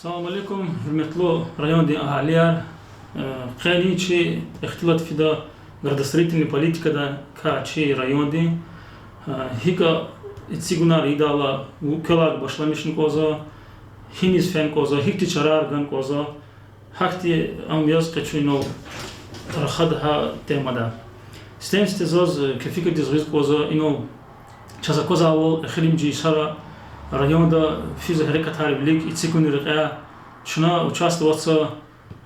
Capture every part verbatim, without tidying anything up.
Салам алейкум, гьуьрметлу райондин агьалияр. Э, къени чи ихтилат фида градостроительный политикадикай чи райондин. Э, гьикӀ эцигунар ийидайла, квелай башламишна кӀанзава, гьиниз фена кӀанзава, гьихьтин чараяр гана кӀанзава, гьахьтин ам яз къе чун инал рахада гьа темада. Сифтени-сифте заз, э, кефикдиз гъиз кӀанзава инал чаз аквазвайвал, эхиримжи йисара районда физвай гьерекатар вилик эцигунин рекьяй чна участвовать авуна,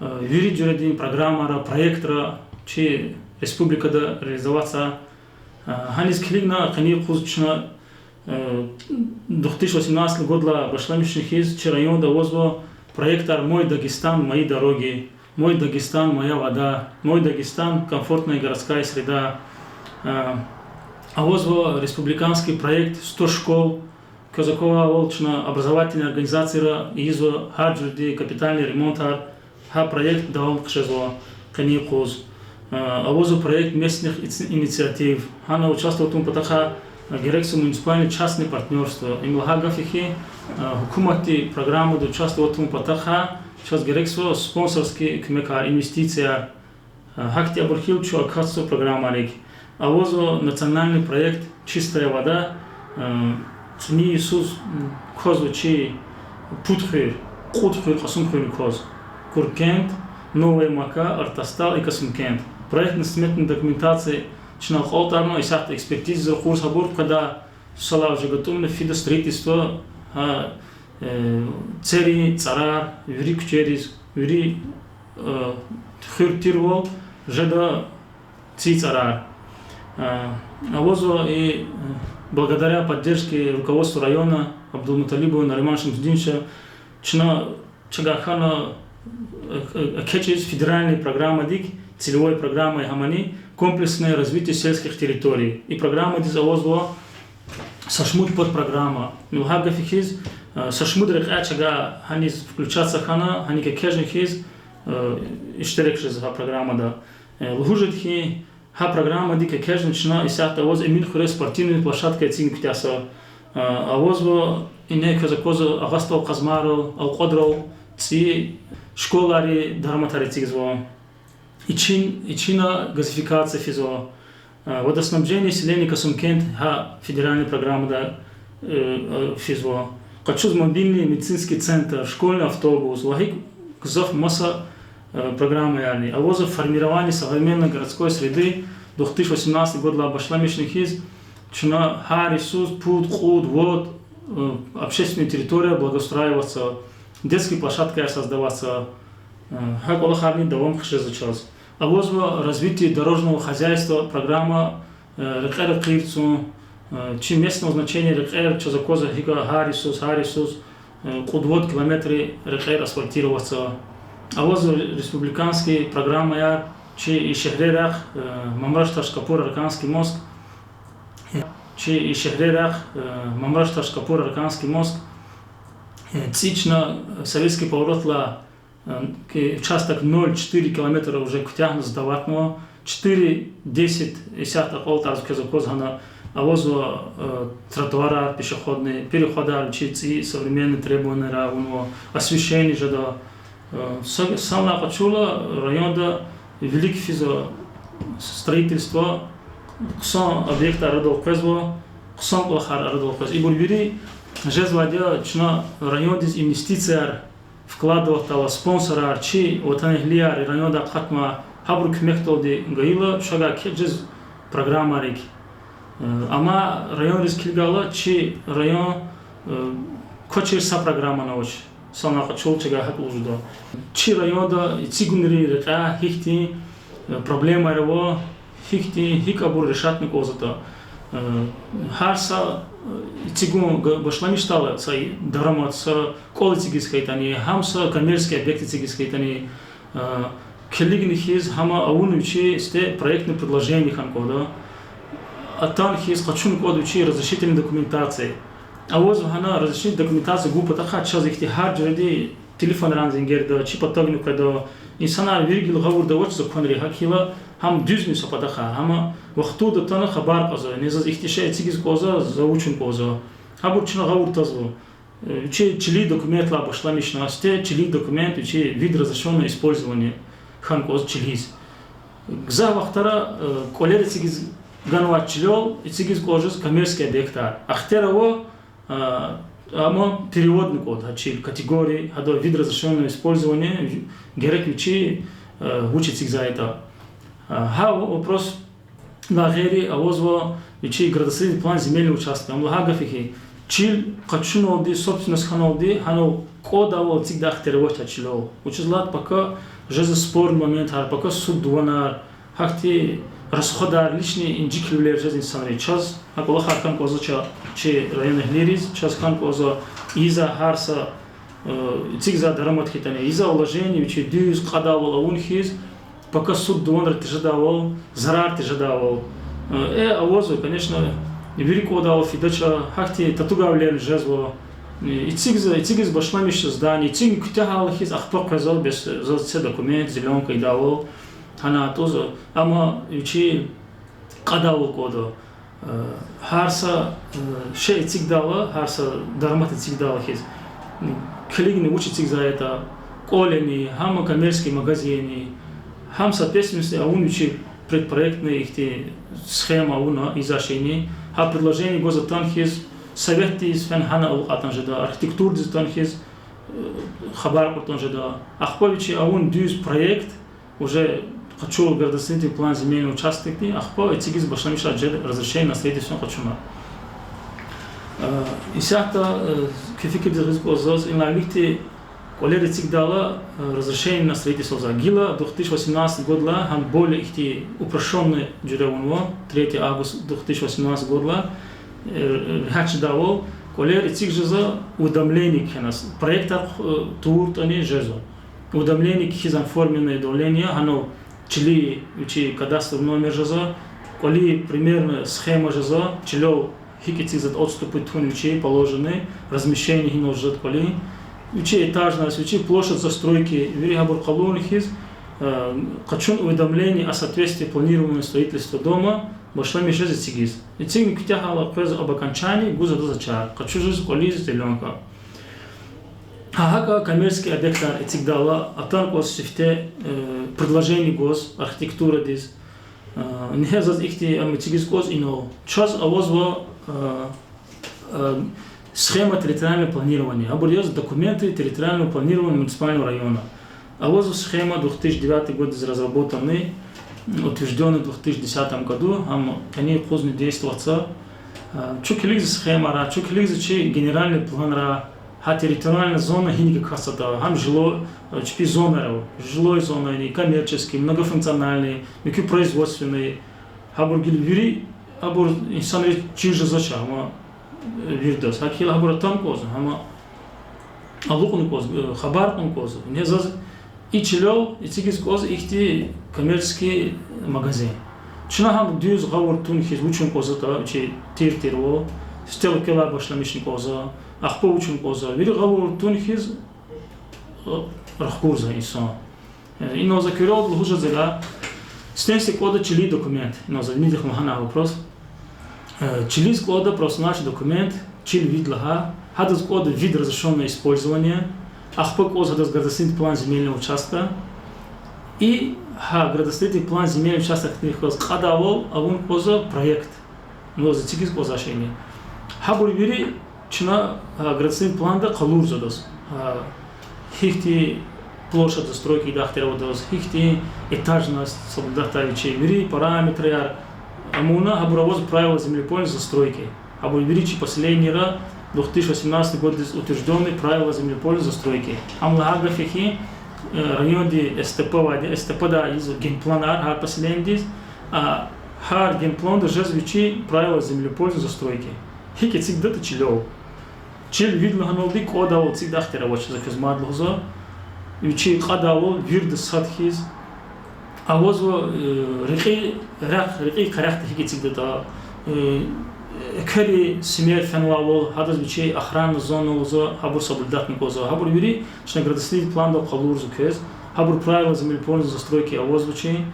э, вири жуьредин программайра, проектра чи республикада реализовать авуна. Э, гьаниз килигна къенин юкъуз чна, э, две тысячи восемнадцатого годалай башламишна хьиз, чи районда авазва проектар Мой Дагестан, мои дороги, Мой Дагестан, моя вода, Мой Дагестан, комфортная городская среда. Э, авазва республиканский проект сто школ, квез аквазвайвал, чна образовательный организацияра ийизва гьар жуьредин капитальный ремонтар, гьа проект давам хъжезва къенин юкъуз. Э, авазва проект местных иц-, инициатив. Гьана участвовать авун патахъай, э, герекзава муниципальный частный партнёрство. Им лагьай гаф я хьи, э, гьукуматдин программада участвовать авун патахъай чаз герекзава спонсорский куьмекар, инвестицияр. Э, гьахьтин абур хьайила чун акатзава программайрик. Авазва национальный проект Чистая вода, э, цӀини йисуз, м, квазва чи пуд хуьр, кьуд хуьр, Кьасумхуьр кваз: Куркент, Новая Мака, Артастал и Касымкент. Проектно-сметная документация чна акьалтӀарна, исятда экспертизадиз ракъурзавайбур къведа, сулай уже гатӀунна фида строительство, гьа, э, церин цӀарар вири куьчейриз, вири, э, хуьр тирвал жеда ци цӀарар. Э, авазва и, э, благодаря поддержке руководства района Абдулмуталибова Наримана Шамсудиновича чна чагахана, э, э, экечӀиз федеральный программадик, целевой программа я гьамани, комплексное развитие сельских территорий. И программадиз авазва са шумуд подпрограмма. Ну, гьа гаф хьиз, э, са шумуд рекьяй чагай гьаниз включаться хьана, гьаник экечӀун хьиз, э, иштирак жез гьа программада. Э, лугьуз жеда хьи, гьа программадик экечӀна чна исятда аваз Эминхуьре спортивный площадка эцигун куьтягьзава. Э, авазва ине квез аквазва Агъа СтӀал Къазмайрал, Алкьвадрал цӀийи школайрин дараматар эцигзава. Ичин, ичина газификация физва. Э, водоснабжение селения Касымкент гьа федеральный программада, э, э, физва. Къачуз мобильный медицинский центр, школьный автобус ва гьикӀ гзаф маса, э, программаярни. Авазва формирование современной городской среды, две тысячи восемнадцатый годалай башламишна хьиз, чна гьар йисуз пуд, кьуд, вад, э, общественный территория благоустраиваться, детский площадкаяр создаваться, э, гьа кӀвалахарни давам хъжезва чаз. Авазва развитие дорожного хозяйства программа, э, рекьера хъийизва, э, чи местного значения рекьер, чаз аквазва гьикӀ гьар йисуз, гьар йисуз, э, кьуд-вад километр рекьер асфальтироваться. Авазва республиканский программаяр, чи и шегьрерахъ, э, Мамраш-Ташкапур-Арканский мост, э, чи и шегьрерахъ, э, Мамраш-Ташкапур-Арканский мост, э, цӀи чна, э, Советский поворотлай, э, ки участок ноль четыре километра уже куьтягьна, сдаватнава, четыре десять исятда акьалтӀарзава, квез аквазва гьана, авазва, э, тротуарар, пешеходный переходар, чи цӀи современный требованиеяр авунва, освещение жеда. Э, са-, санлай къачурла, районда вилик физва строительство, хъсан объектар арадал къвезва, хъсан кӀвалахар арадал къвез. Ибур вири жезвайди я чна райондиз инвестицияр вкладыватьдалди, спонсорар, чи ватанэгьлияр райондай акъатнавай, гьабурун куьмекдалди гайила чагай экечӀиз программайрик. Э, амма районриз килигайла, чи район, э, квачир са программани авач. Санлай къачурла, чагай гьакӀ лугьуда. Чи районда эцигунрин рекьяй гьихьтин, э, проблемаяр ава, гьихьтин, гьикӀ абур решатьна кӀанзаватӀа. Э, гьар са, э, эцигун га-, башламишдайла, са дарамат, са кӀвал эцигиз хьайитӀани, гьам са коммерческий объект эцигиз хьайитӀани, э, килигна хьиз гьам авуна вичи сифте проектное предложение хьана кӀанда. Атана хьиз къачуна кӀанда вичи разрешительный документация. Авазва гьана разрешительный документация гун патахъай чаз ихьтин гьар жуьредин телефонран зенгерда, чи патагни къведа. Инсанар вири гила гъавурда авач законрин, гьакӀ хьайила гьам дуьзни са патахъай, гьам вахтунда атана хабар кьазва: не, заз ихьтин шей эцигиз кӀанзава, за вуч авун кӀанзава. Гьабур чна гъавурда тазва. Вичи чилин документдилай башламишна, сифте чилин документ вичи вид разрешённого использования хьана кӀанзава чилиз. Гзаф вахтара кӀвалер эцигиз ганвай чилел, эцигиз кӀанзава коммерческий объектар. Ахтер ава, амма переводный кӀанда гьа чил, категория, гьада вид разрешённого использования, герек вичи вуч эцигзаватӀа. Гьа вопрос лагьайри авазва вичи градостроительный план земельного участка. Ам лагьай гаф я хьи, чил къачуналди, собственность хьаналди, гьанал кӀвалдайвал эцигдай ихтияр авач гьа чилел. Вучиз лагьайтӀа пака жезва спорный моментар, пака суд-дуванар, гьахьтин расходар, лишний инжиклувилер жезва инсанриз. Чаз гьа кӀвалахар хьана кӀанзавач чи районэгьлийриз, чаз хьана кӀанзава ийизвай гьар са эцигзавай дарамат хьайитӀани, ийизвай вложение вичи дуьз кьадайвал авун хьиз, пака суд-дуванра тежедайвал, зарар тежедайвал. Э, авазва, конечно, вири кӀвалдайвал фидач, гьахьтин татугайвилерни жезва. Эцигиз, эцигиз башламишзава здание, эцигна куьтягьайла хьиз ахпа къвезва бес заз це документ, зелёнка ийидайвал, гьана атӀузва. Амма вичи кьадайвал кӀанда. Гьар са шей эцигдайла, гьар са дарамат эцигдайла хьиз, килигна вуч эцигзаватӀа, кӀвал яни, гьам коммерческий магазин яни, гьам соответственности авун вичи предпроектный ихьтин схема авуна ийизвай шейни, гьа предложение гваз атана хьиз, советдиз фена гьана алукӀай атана жеда, архитектурадиз атана хьиз, хабар кьуртӀани жеда. Ахпа вичи авун дуьз проект, уже къачурла градостроительный план земельного участокди, ахпа эцигиз башламишзава жер разрешение на строительство къачуна. Исятда куь фикирдиз гъиз кӀанзава заз, инлай виликди кӀвалер эцигдайла разрешение на строительстводиз. Гила две тысячи восемнадцатый годлай гьам более ихьтин упрощённый жуьре авунва, третье август две тысячи восемнадцатый годлай, гьахьдайвал кӀвалер эциг жезва уведомление кхьенваз, проектар тавуртӀани жезва. Уведомление кхьиз, оформленное заявление, гьанал чилин вичин кадастровый номер жезва, кӀвалин примерно схема жезва, чилел гьикӀ эцигзаватӀа отступы тун вичин положенный, размещение гьинал жезва кӀвалин, вичин этажность, вичин площадь застройки, вири гьабур къалурна хьиз, къачун уведомление о соответствии планированного строительства дома башламишзава эцигиз. Эцигна куьтягьайла къвезва об окончании, гузва адаз чар, къачузва кӀвализ зелёнка. Гьа гьакӀа коммерческий объектрай эцигдайла, атана кӀанзава сифте предложение гваз архитектурадиз. Ингье заз ихьтин ам эцигиз кӀанзава инал. Чаз авазва схема территориального планирования, абур яз документы территориального планирования муниципального района. Авазва схема две тысячи девятый годдиз разработанный, утверждённый в две тысячи десятом году, ам къенин юкъузни действоватьзава. Чун килигзава схемара, чун килигзава чи генеральный планра, гьа территориальная зона гьиниз касатӀа, гьам жилой, чпи зонаяр ава, жилой зонани, коммерческий, многофункциональный, муькуь производственный, гьабур гила вири, абур инсанриз чир жезвач, амма вирдаз. ГьакӀ хьайила гьабур атана кӀанзава, амма алукӀна кӀанзава, хабар кьуна кӀанзава. Ингье заз и чилел эцигиз кӀанзава ихьтин коммерческий магазин. Чна гьам дуьз гъавурда тун хьиз вуч авун кӀанзаватӀа, чи тир-тирвал, сифте кӀвалер башламишна кӀанзава, ахпа вуч авун кӀанзава, вири гъавурда тун хьиз рахкурзава инсан. Инал за куьрелди лугьуз жезвайди я, сифтени-сифте кӀанда чилин документ. Инал за винидихъ лагьана вопрос. Чилиз кӀанда просто наш документ, чил вид лагьай, гьадаз кӀанда вид разрешённого использования, ахпа кӀанзава гьадаз градостроительный план земельного участка, и гьа градостроительный план земельного участка хьтин кваз кьадайвал авун кӀанзава проект. Ну, за эцигиз кӀанзавай шейни. Гьабур вири чна градостроительный планда къалурзава адаз. Гьихьтин площадь застройки ийидай ихтияр ава адаз, гьихьтин этажность соблюдатьдай вичи, вири параметрар амуна, гьабур аваз правила землепользования застройки. Гьабур вири чи поселенийра две тысячи восемнадцатый годдиз утверждённый правила землепользования застройки. Ам лагьай гаф я хьи, районди СТП авайди, СТП-дай ийизва генпланар гьар поселениедиз, а гьар генпланда жезва вичи правила землепользования застройки. ГьикӀ эцигдатӀа чилел. Чил вид лагьаналди кӀандайвал эцигдай ихтияр авач, за квез мад лугьузва. Вичи кьадайвал вирдаз сад хьиз. Авазва рекьи рехъ, рекьи къерехда гьикӀ эцигдатӀа, эквери симер фенвайвал, гьадаз вичи охранная зона лугьузва, гьабур соблюдатьна кӀанзава. Гьабур вири чна градостроительный планда къалурзава квез. Гьабур правила землепользования застройки авазва чи.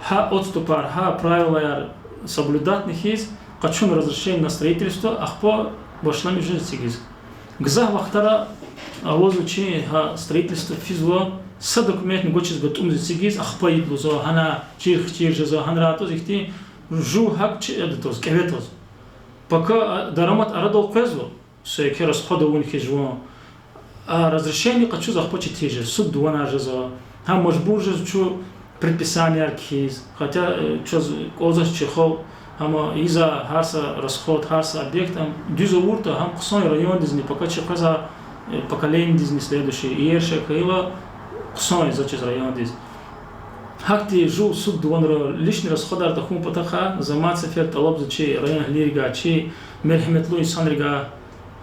Гьа отступар, гьа правилаяр соблюдатьна хьиз, къачуна разрешение на строительство, ахпа башламишзава эцигиз. Гзаф вахтара авазва чи гьа строительство физва, са документни гвачиз гатӀумзава эцигиз, ахпа ийида лугьузва, гьана чирхчир жезва, гьанра атӀузва ихьтин, жув гьакӀ чи ада тваз, кӀеве тваз. Пока, а, дарамат арадал къвезва, са еке расход авуна хьиз жуван. А разрешение къачуз ахпа четин жезва, суд дуванар жезва. Гьам мажбур жезва чун предписанияр кхьиз. Хотя, э, чаз кӀанзавач чи халкь, амма ийизвай гьар са расход, гьар са объект, ам дуьз авуртӀа, гьам хъсан я райондизни, пока чи къвезвай, э, поколениедизни следующий, иер шей хьайила, хъсан я заз чиз райондиз. Гьахьтин жув суд дуванра, лишний расходар тахьун патахъай, за мад сефер тӀалабзава чи райондин агьалийрикай, чи мергьеметлу инсанрикай, гьа-,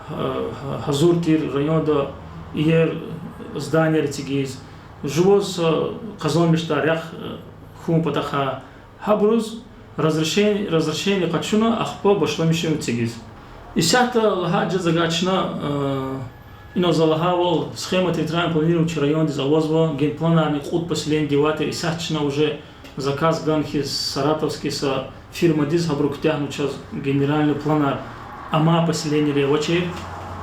гьа-, гьазур тир районда иер зданияр эцигиз, жуваз, э, къазанмишдай рехъ, э, хьун патахъай, гьабуруз разрешен-, разрешение къачуна, ахпа башламишун эцигиз. Исятда лагьай жезвай чна, э, инал за лагьайвал, схема территориального планирования чи райондиз авазва, генпланарни кьуд поселенидивай тир, исятда чна уже заказ гана хьиз саратовский са фирмадиз, гьабуру куьтягьна чаз генеральный планар, амай поселенийри авачир,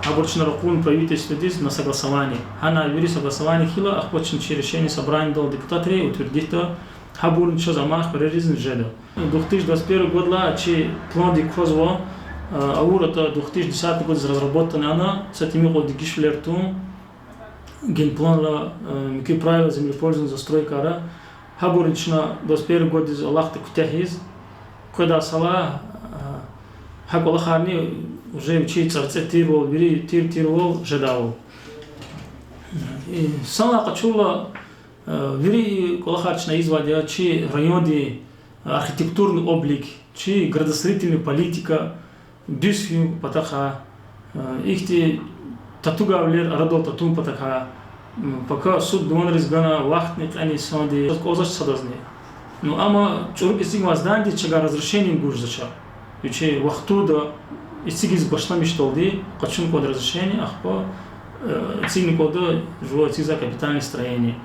гьабур чна ракъурна правительстводиз на согласование. Гьана вири согласование хьайила, ахпа чна чи решение собраниедал депутатри утвердитьда, гьабурни чаз амай хуьреризни жеда. Две тысячи двадцать первый годлай чи пландик квазва, а, авур атӀа две тысячи десятый годиз разработанный ана, са тӀимикьван дегишвилер тун, генпланра, а, муькуь правила землепользования, застройкара, гьабурни чна двадцать первый годдиз алахъда куьтягьиз, къведай йисалай, а, гьа кӀвалахарни уже вичи цӀарцӀе тирвал, вири тир-тирвал жедайвал. И санлай къачурла, а, вири кӀвалахар чна ийизвайди я, чи райондин архитектурный облик, чи градостроительный политика дуьз хьун патахъай, а, ихьтин татугайвилер арадал татун патахъай, м, пока суд дуванриз гана, вахтни кьена инсандиз, кӀанзавач садазни. Ну, амма чӀуру эцигнавай зданидиз чавай разрешение гуз жезвач. Вичи вахтунда эцигиз башламишдалди къачун кӀанда разрешение, ахпа, э, эцигна кӀанда жува эцигзавай капитальный строение.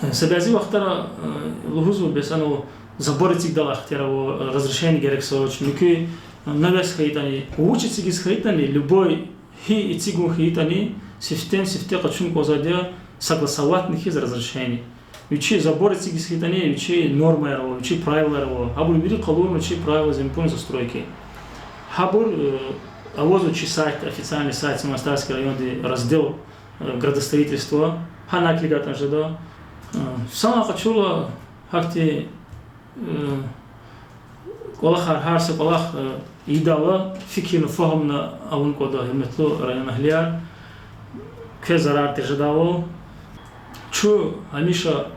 Э, са бязи вахтара, э, лугьузва, бес анал забор эцигдалай ихтияр ава, разрешение герек жезвач, муькуь навес хьайитӀани, вуч эцигиз хьайитӀани, любой гьи эцигун хьайитӀани, сифтени-сифте къачун кӀанзавайди я согласовать хьиз разрешение. Вичи забор эцигиз хьайитӀани, вичи нормаяр ава, вичи правилаяр ава. Гьабур вири къалурна чи правила землепользования, застройки. Гьабур, э, авазва чи сайтда, официальный сайт Симославский райондин раздел, э, градостроительства. Гьана килигайтӀани жеда. Э, санлай къачурла, гьахьтин, э, кӀвалахар, гьар са кӀвалах, э, ийидайла фикирна, фагьумна авун кӀанда, гьуьрметлу районагьлияр. Квез зарар тежедайвал. Чун гьамиша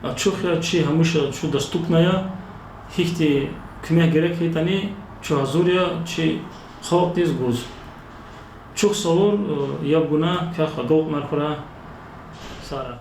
ачух я, чи гьамиша чун доступный я. Гьихьтин куьмек герек хьайитӀани, чун гьазур я чи халкьдиз гуз. Чухсагъул, э, яб гунай, квехъ агалкьунар хьурай. Сагърай.